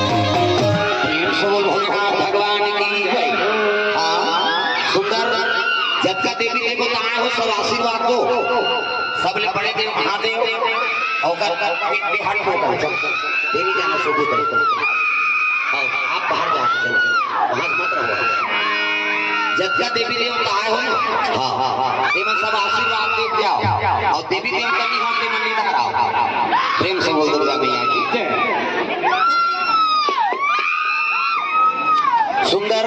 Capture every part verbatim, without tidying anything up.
प्रेम से बोल भोलेनाथ भगवान की जय। हाँ, सुंदर। जतका देवी देवता आए हो, सब आशीर्वाद दो। सबले बड़े देव महादेव, ओकर बे-, बेहाल को कर, देवी जाना शुरू कर। हाँ, आप बाहर जाके चलो, वहाँ मत रहो। जतका देवी देवता आए हो ना, हाँ, हाँ, हाँ, हाँ, ये सब आशीर्वाद दे के आओ। और देवी देवता नहीं हो, तो मंदिर में आओ। प्रेम से बोल दुर्गा मैया की जय। सुंदर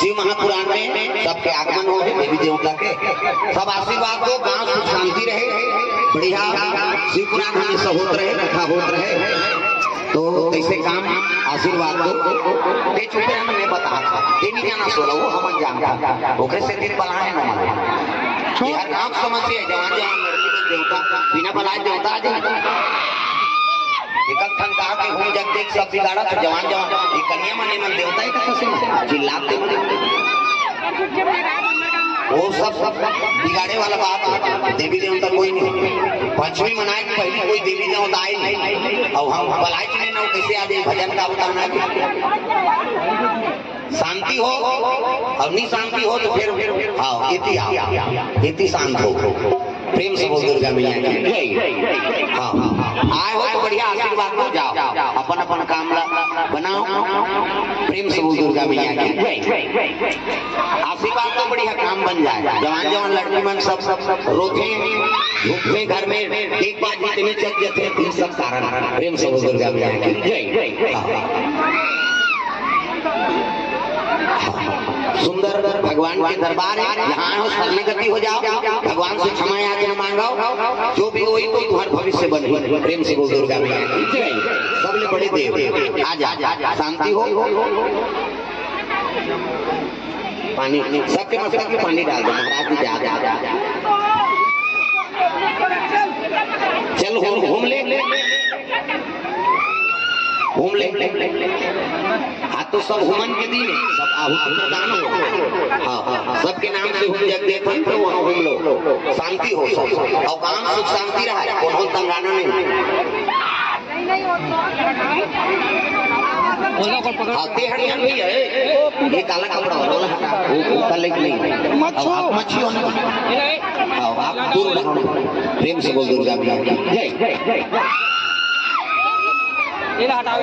शिव महापुराण में सबके आगमन हो है, देवी देवता के सब आशीर्वाद दो, गांव सुख शांति रहे, बढ़िया शिव पुराण हमेशा होत रहे, कथा होत रहे। तो कैसे काम आशीर्वाद दो, ते चुपे हम नहीं बता था, ते नहीं जाना सोला, वो हम जानता, ओकरे से दिन बलाए ना मारे। ये हर गांव समस्या है, जवान जवान लड़की लोग देवता, बिना बलाए देवता आ जाए। एक ठन कहा कि हम जब देख सब बिगाड़ा तो जवान जवान, ये कन्या मन एमन देवता ही कथा से चिल्लाते मन। वो सब, सब बिगाड़े वाला बात है। देवी देवता कोई नहीं। पंचमी मनाए के पहले कोई देवी देवता आए नहीं। अब हम बलाए चुने ना, कैसे आ जाए भजन का बताना है। शांति हो, और नहीं शांति हो तो फिर, हाँ, इति आओ, इति शांत हो। प्रेम से बोल दुर्गा मैया की जय। हाँ, आए हो तो बढ़िया आशीर्वाद दो, जाओ, अपन अपन काम ला बनाओ। प्रेम से बोल दुर्गा मैया की जय। आशीर्वाद तो बढ़िया काम बन जाए। जवान जवान लड़की मन सब, सब रोथे, घूमथे घर में, एक बार जितने चक जथे, ये सब कारण। प्रेम से बोल दुर्गा मैया की जय। हाँ। सुंदर भगवान के दरबार हे, यहाँ आओ, शरणागति हो जाओ, भगवान से क्षमा याचना मांगो, जो भी होही तो तुम्हार भविष्य बनही। प्रेम से बोल दुर्गा मैया की जय। सबले बड़े देव, आ जा, शांति हो। पानी, सबके मस्तक में पानी डाल दो महाराज जी, जा, जा, जा, जा। चल, होम, होम ले, होम ले। हाँ, तो सब होमन के दिन हे, सब आहुति प्रदान हो। हाँ, हाँ, हाँ, सबके नाम से होम जग देत हन, तो वहाँ होम लो, शांति हो सब। अउ गाँव सुख शांति रहे, कोनो तंगाना नहीं। हाँ, ते हरियाणवी हे, ये काला कपड़ा वाला, बोला हटा, वो, वो काले की नहीं। मत छू। अब मत छू ना। हाँ, आप दूर रहो। प्रेम से बोल दुर्गा मैया की जय। ये ला हटाओ।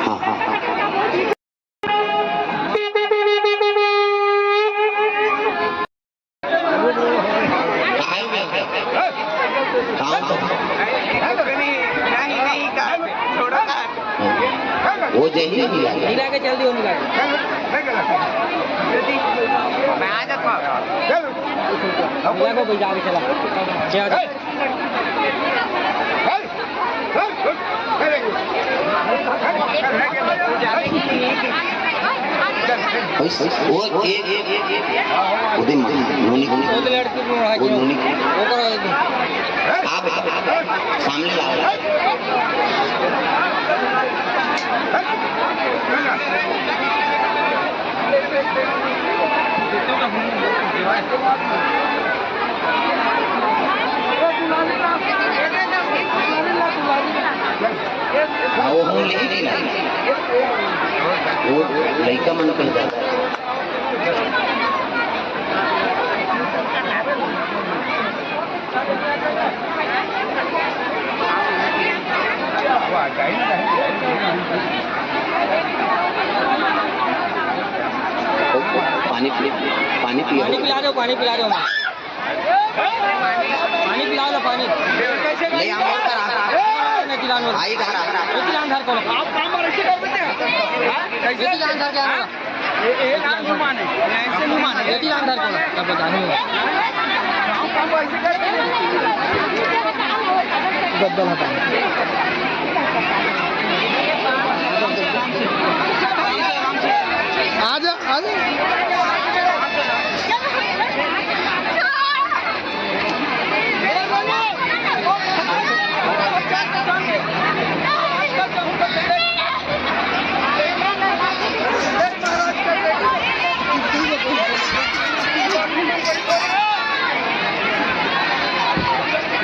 हाँ, हाँ, हाँ। कहाँ है वो? कहाँ तो? नहीं, नहीं, कहाँ पे? छोड़ो ना। वो जही नहीं मिला। मिला के चल दियो, मिला के। मैं आ जाता हूँ। मिला को कोई जाके चला। क्या? वो एक, वो दे माँ, नोनी को, वो तो लड़की को रहा वो क्यों? नोनी को। वो करो एक। हाँ बेटा, सामने लाओ। हाँ, वो हम ले ही नहीं ना। वो लड़का मन कर जाता। पानी पी, पानी पिया। पानी पिला दो, पानी पिला दो। पानी पिला लो, पानी। ले, हम और करा। नहीं, पिला लो। आई करा। ये पिला अंधार को। आप काम और ऐसे कर देते हैं। हाँ? कैसे? ये पिला अंधार क्या होगा? ये, ये काम नहीं माने, ये ऐसे नहीं माने। ये पिला अंधार को। तब बता, नहीं होगा। काम, काम ऐसे कर देते हैं। गद्दा हटा। आजा, आजा।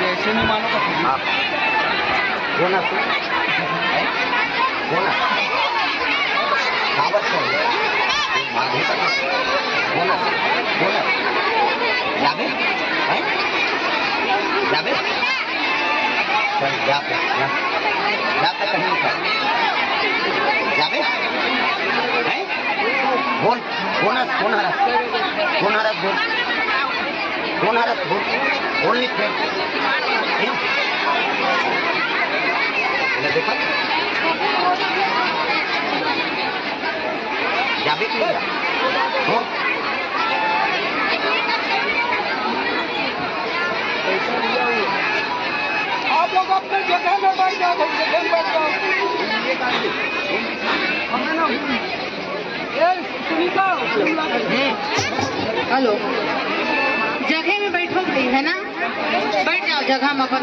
ऐसे नहीं मानो तो। हाँ। बोनस। हैं? बोनस। कावत को। माधे तक। बोनस। बोनस। जाबे? हैं? जाबे? चल, जा, जा। जा तो कहीं पर। जाबे? हैं? बोल। Bonus, bonus. बोनस, बोल। बोनस, बोल। बोल नहीं थे। हैं? ले देखो। जाबे कि नहीं जाबे? हो? आप लोग अपने जगह में बैठ जाओ, जगह में बैठ जाओ। हमें ना, ए, सुनीता, हेलो, जगह में बैठो भाई, है ना? बैठ जाओ जगह में, अपन।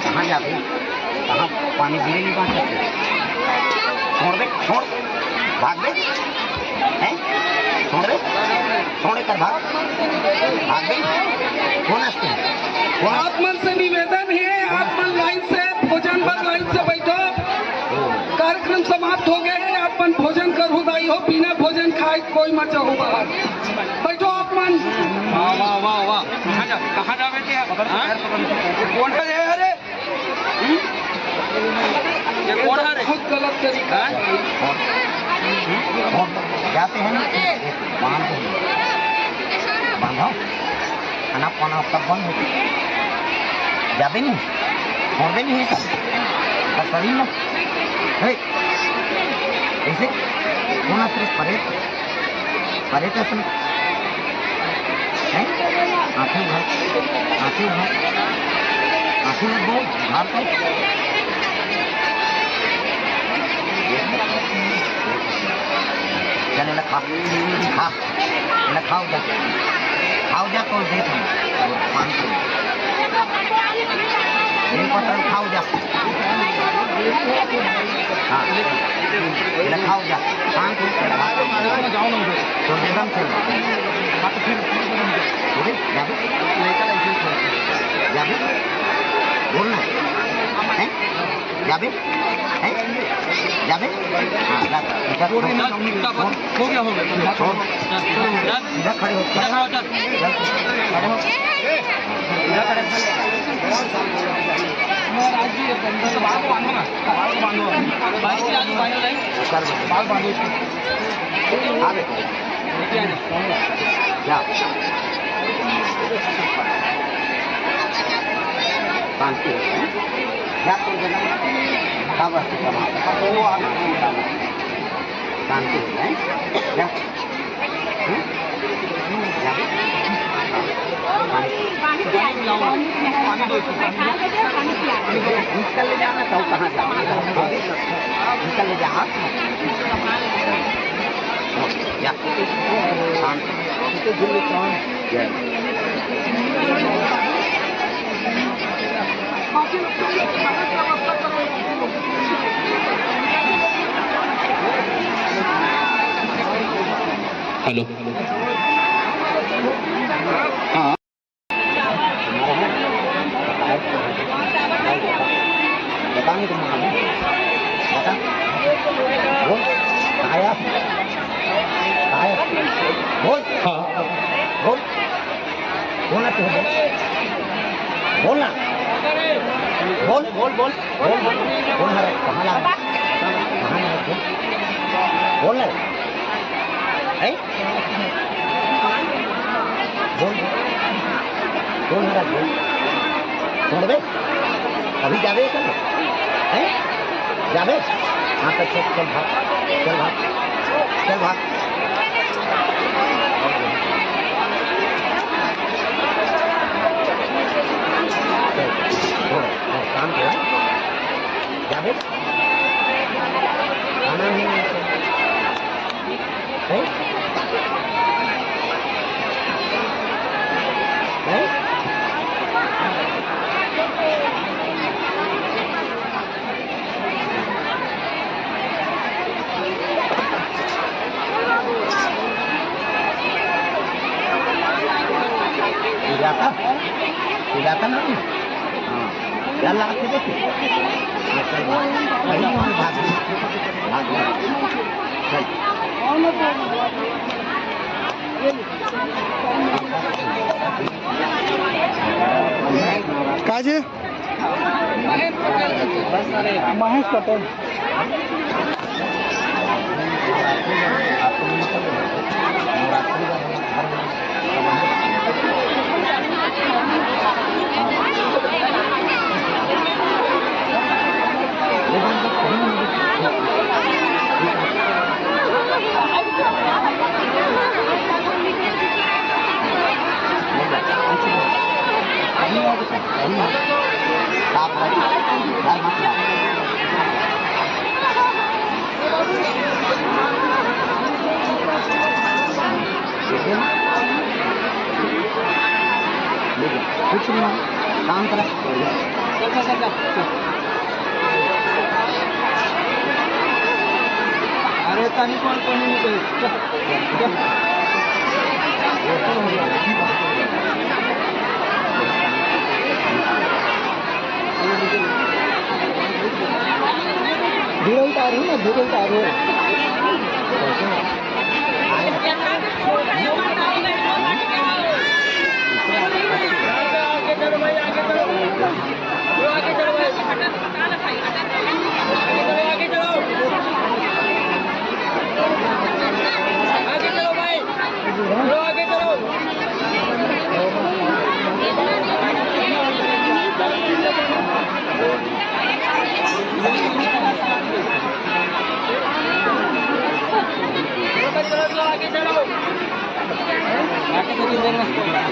कहाँ जाबे? कहाँ पानी गिरे नहीं बांट सकते? छोड़ दे, छोड़। भाग दे। हैं? छोड़ दे। छोड़ कर भाग। भाग दे। कौन है तू? कौन है? आप मन से निवेदन हे, आप मन लाइन से, भोजन बर लाइन से बैठो। कार्यक्रम समाप्त हो गए हे, आप मन भोजन करहू दाई हो, बिना भोजन खाए कोई मत जाहू बाहर। बैठो आप मन। वाह, वाह, वाह, वाह। कहाँ जा, कहाँ जाबे ते? हाँ? कौन है रे? हम्म? ये कौन है रे? बहुत गलत तरीका है। हाँ? हम्म? जाते हैं ना, बांध दो। बांधो। खाना पाना सब बंद हो गया। जाबे नहीं? छोड़ दे नहीं है सब। बस सही ना? हे, ऐसे? कौन आसन? परेत? परेत आसन? हैं? आंखें उघार, आंखें उघार, आंखें उघार, उघार कर। चल, एला खा, खा। एला खाव जा, खाव जा, तो देत हन, पान के। बेल पत्र खाव जा। हाँ, एला खाव जा, पान के, एला खा। तो दे दम से। बोले, जाबे? जाबे? बोल ना। हैं? जाबे? हैं? जाबे? हाँ, जा, जा, छोड़। हो गया, हो गया। छोड़। सीधा खड़े हो, खड़े हो। चल, खड़े हो। सीधा खड़े हो। कर दो। आ बेटा। जा। शांति हो जाए। जा, कोई जगह। सब वस्तु समाप्त। वो आ गए। शांति हो जाए। जा। हम्म? जा। हाँ। शांति। निकल ले जाना, तो कहाँ जाओगे? निकल ले जा। जा। शांति। हेलो। हाँ। बताएंगे तुम, बता। बोल। कहाँ है? कहाँ है? बोल। हाँ। बोल। बोल ना तू, बोल। बोल ना। बोल, बोल, बोल। बोल, बोल। बोल ना रे, कहाँ जा रहा है? कहाँ जा रहा है? बोल। बोल ना रे। हैं? बोल। बोल ना रे, बोल। सुन बे। अभी जाबे चल। हैं? जाबे? हाँ, तो चल, चल भाग। चल भाग। चल भाग। चल, छोड़, छोड़, काम कर। जाबे? आना ही नहीं। हैं? हैं? सुजाता, सुजाता ना? हाँ। क्या लागत है देखिए? हाँ, चल, भाग। भाग, भाग। चल। का जी? महेश पटेल। कुछ नहीं, काम करा। अरे तनी कौन कौन नहीं करे। धीरल तारू ना, धीरल तारू।